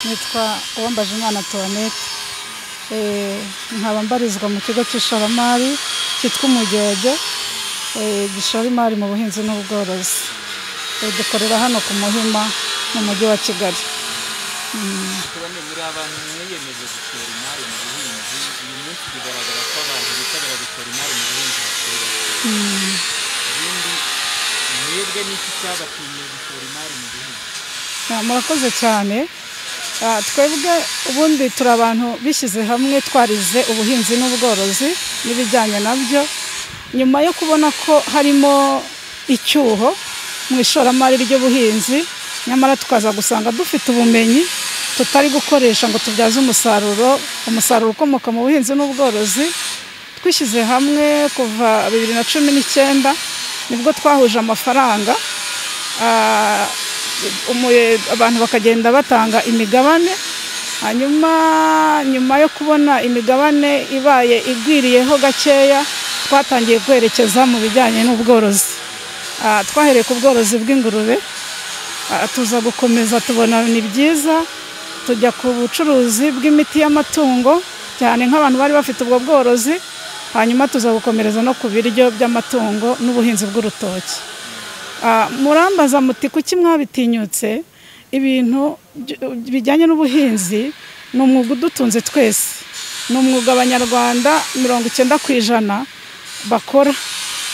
Nitwa Uwambajimana Antoinette, nkaba mbarizwa mu kigo cy'ishoramari cyitwa Umujyojyo, gishora imari mu buhinzi n'ubworozi. Dukorera hano ku Muhima mu mujyi wa Kigali. Tubone muri abantu mwiyemeje gushora imari mu buhinzi. Uyu munsi bigaragara ko abantu bitabira gushora imari mu buhinzi bakiri bake. Ubundi mwebwe n'iki cyabatumye gushora imari mu buhinzi? Murakoze cyane. Twebwe ubundi turi abantu bishyize hamwe, twarize ubuhinzi n'ubworozi n'ibijyanye nabyo. Nyuma yo kubona ko harimo icyuho mu ishoramari ry'ubuhinzi, nyamara tukaza gusanga dufite ubumenyi tutari gukoresha ngo tubyaze umusaruro ukomoka mu buhinzi n'ubworozi, twishyize hamwe kuva 2019 nibwo twahuje amafaranga, abantu bakagenda batanga imigabane. Hanyuma nyuma yo kubona imigabane ibaye igwiriyeho gakeya, twatangiye kwerekeza mu bijyanye n'ubworozi. Twahereye ku bworozi bw'ingurube, tuza gukomeza tubona ni byiza, tujya ku bucuruzi bw'imiti y'amatungo cyane nk'abantu bari bafite ubwo bworozi, hanyuma tuza gukomereza no ku biryo by'amatungo n'ubuhinzi bw'urutoki. Murambaza muti kuki mwabitinyutse? Ibintu bijyanye n'ubuhinzi ni umwuga udutunze twese, ni umwuga Abanyarwanda 90% bakora.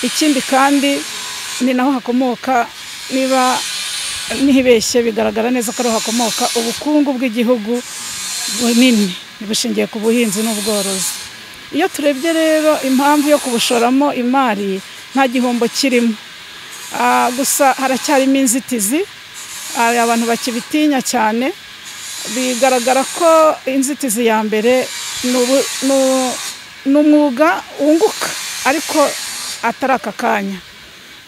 Ikindi kandi ni naho hakomoka, niba ntibeshye bigaragara neza ko ariho hakomoka ubukungu bw'igihugu bunini bushingiye ku buhinzi n'ubworozi. Iyo turebye rero impamvu yo kubushoramo imari, nta gihombo kirimo. Gusa haracyarimo inzitizi, abantu bakibitinya cyane. Bigaragara ko inzitizi ya mbere ni umwuga wunguka ariko atari aka kanya,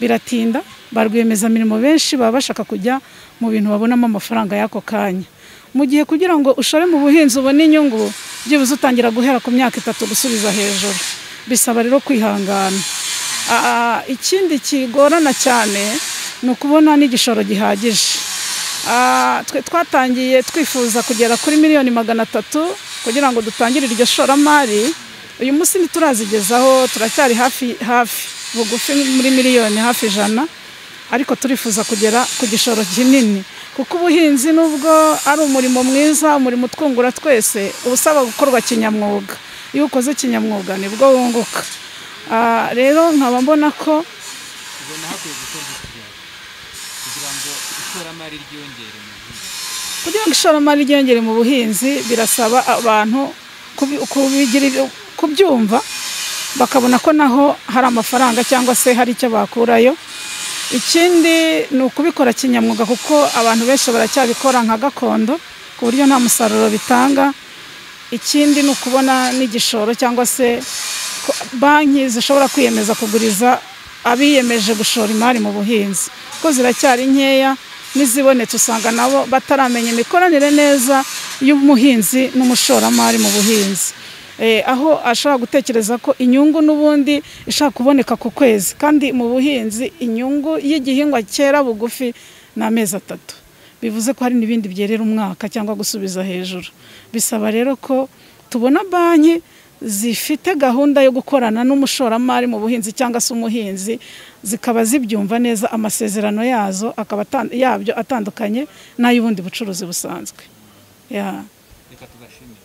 biratinda. Ba rwiyemezamirimo benshi baba bashaka kujya mu bintu babonamo amafaranga y'ako kanya, mu gihe kugira ngo ushore mu buhinzi ubone inyungu byibuze utangira guhera ku myaka 3 gusubiza hejuru. Bisaba rero kwihangana. Ikindi kigorana cyane ni ukubona n'igishoro gihagije. Twe twatangiye twifuza kugera kuri 300,000,000 kugira ngo dutangire iryo shoramari. Uyu munsi ntiturazigezaho, turacyari hafi hafi bugufi muri 100,000,000, ariko turifuza kugera ku gishoro kinini, kuko ubuhinzi nubwo ari umurimo mwiza, umurimo utwungura twese, uba usaba gukorwa kinyamwuga. Iyo ukoze kinyamwuga nibwo wunguka. Rero nkaba mbona ko ubona hakwiye gukorwa iki kugira ngo ishoramari ryiyongere mu buhinzi. Kugira ngo ishoramari ryiyongere mu buhinzi birasaba abantu kubyumva, bakabona ko naho hari amafaranga cyangwa se hari icyo bakurayo. Ikindi ni ukubikora kinyamwuga, kuko abantu benshi baracyabikora nka gakondo ku buryo nta musaruro bitanga. Ikindi ni ukubona n'igishoro cyangwa se banki zishobora kwiyemeza kuguriza abiyemeje gushora imari mu buhinzi, kuko ziracyari nkeya, n'izibonetse usanga nabo bataramenya imikoranire neza y'umuhinzi n'umushoramari mu buhinzi. Aho ashobora gutekereza ko inyungu n'ubundi ishaka kuboneka ku kwezi, kandi mu buhinzi inyungu y'igihingwa cyera bugufi ni amezi 3, bivuze ko hari n'ibindi byerera umwaka cyangwa gusubiza hejuru. Bisaba rero ko tubona banki zifite gahunda yo gukorana n'umushoramari mu buhinzi cyangwa se umuhinzi, zikaba zibyumva neza, amasezerano yazo akaba yabyo atandukanye n'ay'ubundi bucuruzi busanzwe. Reka tubashimire.